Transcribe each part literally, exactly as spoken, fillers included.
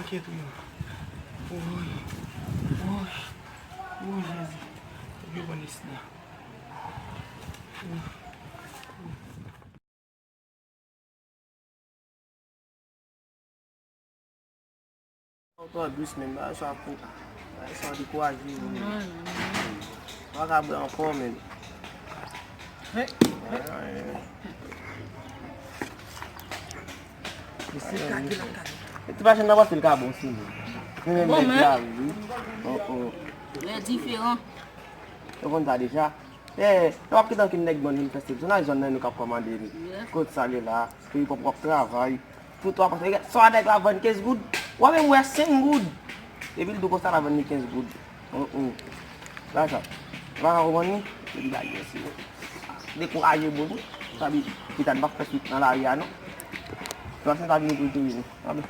Kèt wi. Woy. Woy. Woy, Jezi. Yo pran Nesli a. Woy. Ou twò dous menm, bagay sa pou, bagay sa dekouraje moun. Ou pa ka bwè ankò menm. Ti machann nan panse l ka bon sou nou. Men menm nèg la wi. Oh, oh. Lè diferan. Ou konn sa deja. Eh, nou p ap kite ankenn nèg bann vin fè seleksyon nan zòn nan, nou k ap kòmande li. Kot sa gen la, peyi pòp w ap travay. Tout w ap fè, sa nèg la vann kenz goud. W ap menm wè senk goud. Epi l di w konsa l ap vann li kenz goud. Hum, hum. Lajan. Lajan ou vann li? Epi lage si yo. Dekouraje moun wi. Sa di, pita n p ap fè swit nan lari a non. Nan sen sa vini pou l touye nou. Anben.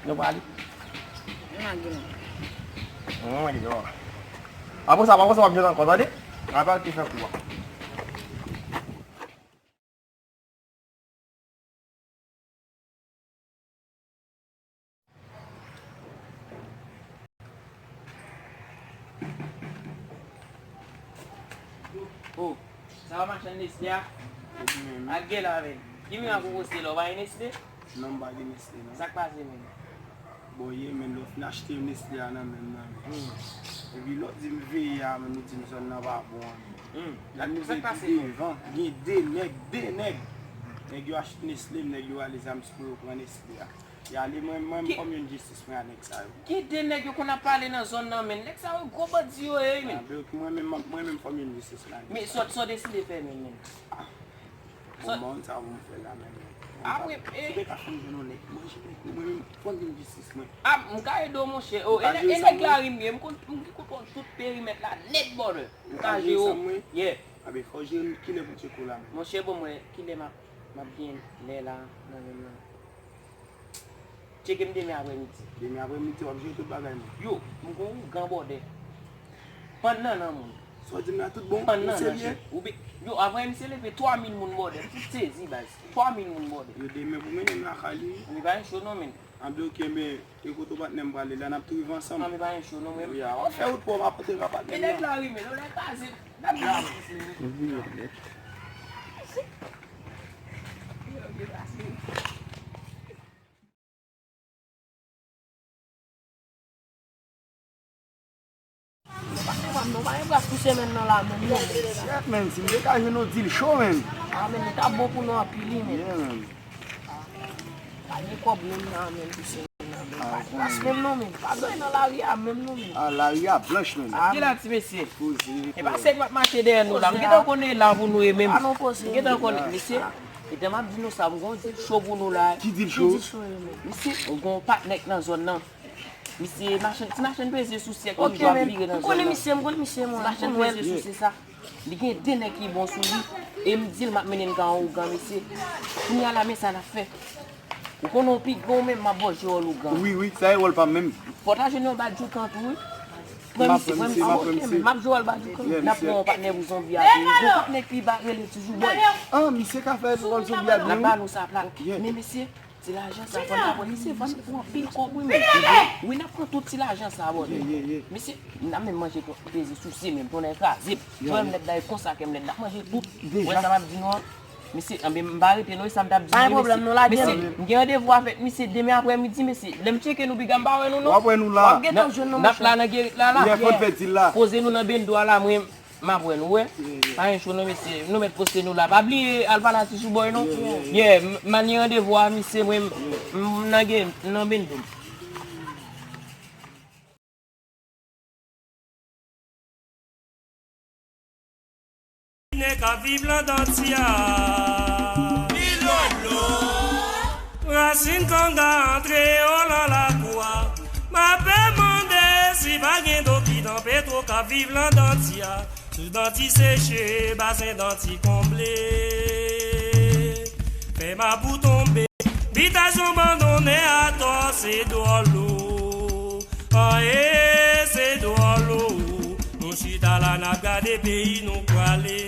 Nou prale. Mwen gen. Mwen gen dwa. Apre sa, apre sa, w ap jwenn ankò, tande? Apre ki fè kou a. Oh, sa w machann Nestlé a? Ak gèl avè l. Ki mirak ou poste la, ou pa gen Nestlé? Non, m pa gen Nestlé, non. Sa k pase menm? Bon, ye, men lè w fin achte Nestlé a nan men m nan, men. Epi lè w di m veye a, men nou di m zòn nan pa bon an, men. Lè nou veye pi devan, gen de nèg, de nèg. Nèg yo achte Nestlé, nèg yo ale zam pou yo pran Nestlé a. Y ale, mwen, mwen, m fè m yon jistis mwen a nèg sa yo. Gen de nèg yo konn ap pale nan zòn nan, men. Nèg sa yo gwo bandi yo ye, men. Mwen menm, mwen menm fè m yon jistis mwen a nèg sa yo. Men sa w deside fè menm, men? Bon, moun sa ou fè la menm. Apre, si te ka fè m jwenn yon nèg manje nèg, mwen menm, fò m jwenn jistis mwen. A, m ka ede w, monchè. O, e nèg la ri m ye, m konn, m konn tout perimèt la nèt, brother. M ka jere w. Yeah. Abe, fò w jere m, kilè pou tcheke w la menm? Monchè, bon, mwen, kilè m ap, m ap gen lè la, nan menm nan? Tcheke m demen aprèmidi. Demen aprèmidi, w ap jere tout bagay mwen? Yo, m gon ougan, brother. Pann nan nan moun. Sa w di m la tout bon? Ou serye? Ou be-, yo, apre misye leve twa mil moun, brother. M fout sezi, baz. Twa mil moun, brother. Yo demen pou mennen m lakay li. Li pa gen cho non, men. Anben, oke, men, e kote patnè m prale la, n ap tou rive ansanm. Anben, pa gen cho non, men. Wi, a, w ap fè wout pa w, m ap antre nan patnè m nan. E nèg la ri, men, lè w la kaze, n ap di. Nou pa kapab non, pa gen bras pou semèn nan la menm non. Shit, men, si m te ka jwenn yon dil cho, men. A, men, li ta bon pou nou anpil, wi, men. Yeah, men. Pa gen kòb menm nan, men, pou semèn nan, men. Pa gen bras menm non, men. Pa gen nan lari a menm non, men. A, lari a blanch, men. A, men. Ki la, ti mesye? Poze, e pa poze. Sèk m ap mache dèyè nou la. M gentan konnen la pou nou ye menm. A, non, poze. M gentan konnen, mesye. Etan m ap di nou sa, m gon dil cho pou nou la. Ki dil cho? Ki dil cho yo menm? Misye, m gon patnè k nan zòn nan. Misye machann, ti machann peze sou syèk, li jwe ap vire nan zòn nan. Ok, men, m konnen misye, m konnen misye, mwen. Ti machann peze sou, se sa. Li gen de nèg ki bon sou li. E m di l m ap mennen l ka yon ougan, mesye. Kounye a la, men sa n ap fè. Ou konnen w pi gran, ou menm m ap ba w jere w ougan. Wi, wi, sa e wòl pa m menm. Fò w ta jwenn yon badjoukan tou, wi. M ap jere w badjoukan. N ap pran yon patnè pou zonbi a tou. Yon patnè ki ba rele toujou bòy. Ah, misye ka fè wòl zonbi a byen, wi. N ap ba nou sa plat. Men mesye, ti lajan sa, fò n ta pran, misye vann pou anpil kòb, wi, men. Wi, n ap pran tout ti lajan sa, bòy. Mesye, n ap menm manje peze sou se menm, tonnè kraze. Jwè m nèt la, e konsa ke m nèt, n ap manje tout. Wè sa m ap di nou an? Mesye, anben, m pa rete non, e sa m t ap di nou, mesye. Pa gen pwoblèm, nou lage l. Mesye, m gen randevou avèk misye demen aprèmidi, mesye. Lè m tcheke nou, piga m pa wè nou non. W ap wè nou la. W ap gentan jwenn nou, monchè. N ap la nan gerit la, la. Yeah, fò n fè dil la. Poze nou nan bendo a la, mwen, m ap wè nou, wè. Pa gen cho non, mesye. Nou mèt poste nou la. Pa bliye, al pale a Ti Choubòy non. Yeah, m, m al gen randevou a misye, mwen, m, m nan gen, m nan bendo m. Nèg k ap viv Landanti a. Pilolo. Rasin kanga antre yo nan lakou a. M ape mande si pa gen dokidan Petwo k ap viv Landanti a. Sous Danti seche, basen Danti konble. Fè mapou tonbe. Bitasyon bandonnen atò, se dwòl o. An e, se dwòl o. Nou chita la, n ap gade peyi nou prale.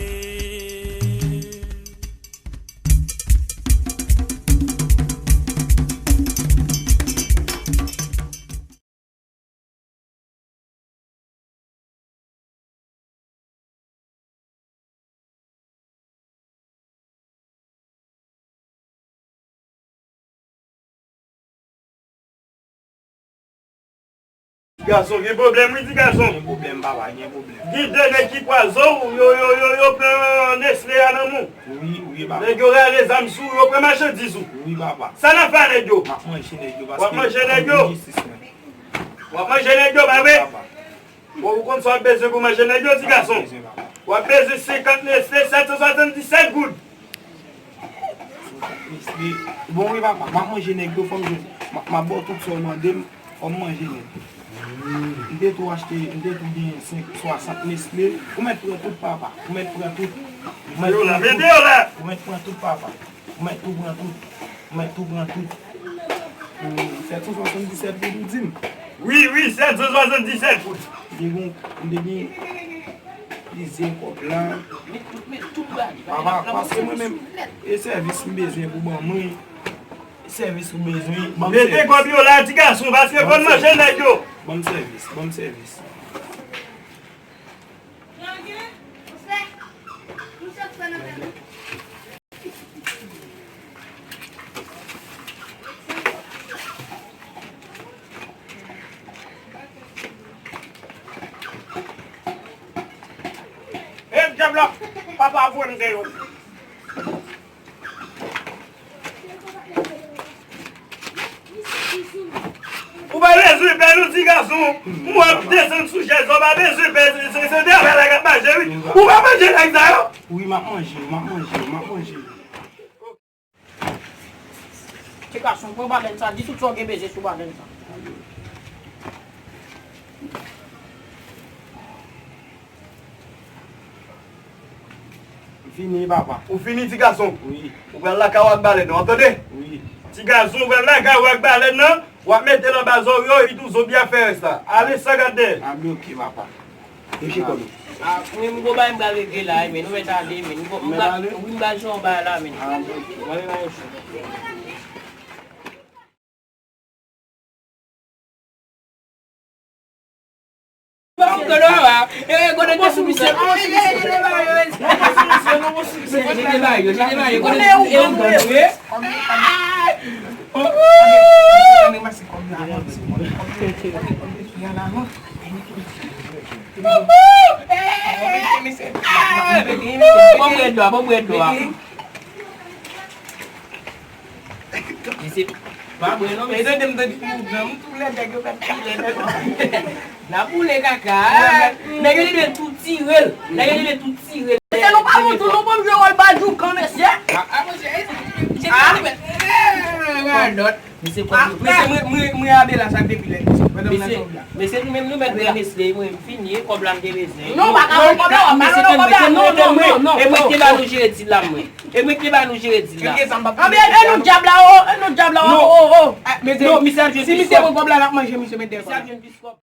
Gason, gen pwoblèm wi, ti gason. Gen pwoblèm, papa, gen pwoblèm. Gen de nèg ki kwaze w, yo, yo, yo, yo pran Nestle a nan men w. Wi, wi, papa. Nèg yo rale zam sou ou, yo pran machandiz ou. Wi, papa. Sa n ap fè a nèg yo? M ap manje nèg yo, paske w ap manje nèg yo? W ap manje nèg yo, pa vre? Wi, papa. Bon, ou konn sa w ap bezwen pou manje nèg yo, ti gason? W ap bezwen senkant Nestle, sèt san swasanndisèt goud. Bon, wi, papa, m ap manje nèg yo, fò m jwenn. M ap, m ap ba w tout sa w mande m, fò m manje nèg yo. M te tou achte, m te tou gen senk, swasant Nestle. Ou mèt pran tout, papa. Ou mèt pran tout. Ou mèt pran tout. Ou mèt pran tout, papa. Ou mèt tou pran tout. Ou mèt tou pran tout. Hmm, sèt san swasanndisèt goud ou di m? Wi, wi, sèt san swasanndisèt goud. M te gen, m te gen plizyè kòb la. Papa, paske mwen menm, e sèvis m bezwen pou ban mwen. Sèvis ou bezwen. Ban m sèvis. Mete kòb yo la, ti gason, paske fò n manje nèg yo. Ban m sèvis, ban m sèvis. E dyab la, papa voye m deyò. Ou pa bezwen pè non, ti gason. M wè w ap desann sou chèz la, ou pa bezwen pè, se, se, se travay la k ap mache, wi. Ou pa manje nèg sa yo? Wi, m ap manje, m ap manje, m ap manje. Ti gason, pran balèn sa, di tout sa w gen bezwen sou balèn sa. M fini, papa. Ou fini, ti gason? Wi. Ou pral lakay ou ak balèn nan, w ap tande? Wi. Ti gason, ou pral lakay ou ak balèn nan, w ap mete l anba zòrèy w, epi tou zonbi ap fè rès la. Ale san gad dèyè. A, bloke, papa. Mèt ale? A, mwen, m gon bagay m pral regle la, men nou mèt ale, men. M gon, m pral, wi, m pral jwe yon bagay la, men. A, bloke. Mwen, mwen, mwen. Bon, m rèd dwa, bon, m rèd dwa. Mesye, pa bwè non, mesye. Mesye, m tande mouvman, m tou lè nèg yo fè pi lè nèg. N ap boule kaka. Nèg yo te dwe tou tire l. Nèg yo te dwe tou tire l. Mesye, nou pa bon tou, nou bon jwe wòl badjoukan, mesye. A, a, mesye, e, e, radòt. Mesye, kòb yo. Mesye, mwen, mwen, mwen a Bela sa depi lè, mesye. Pandan m nan kòb la. Mesye, nou menm nou mèt pran Nestle, mwen, m fini, e kòb la m te bezwen. Non, pa ka pran kòb la, w ap pale nan kòb la. Non, non, non, non. E mwen ki te ba nou jere dil la, mwen. E mwen ki te ba nou jere dil la. Ebyen, e nou dyab la, o, e nou dyab la, o, o, o. Non, misye ap jwenn plis kòb. Si misye pran kòb la, l ap manje, misye met dèyè kòb la. Misye ap jwenn plis kòb.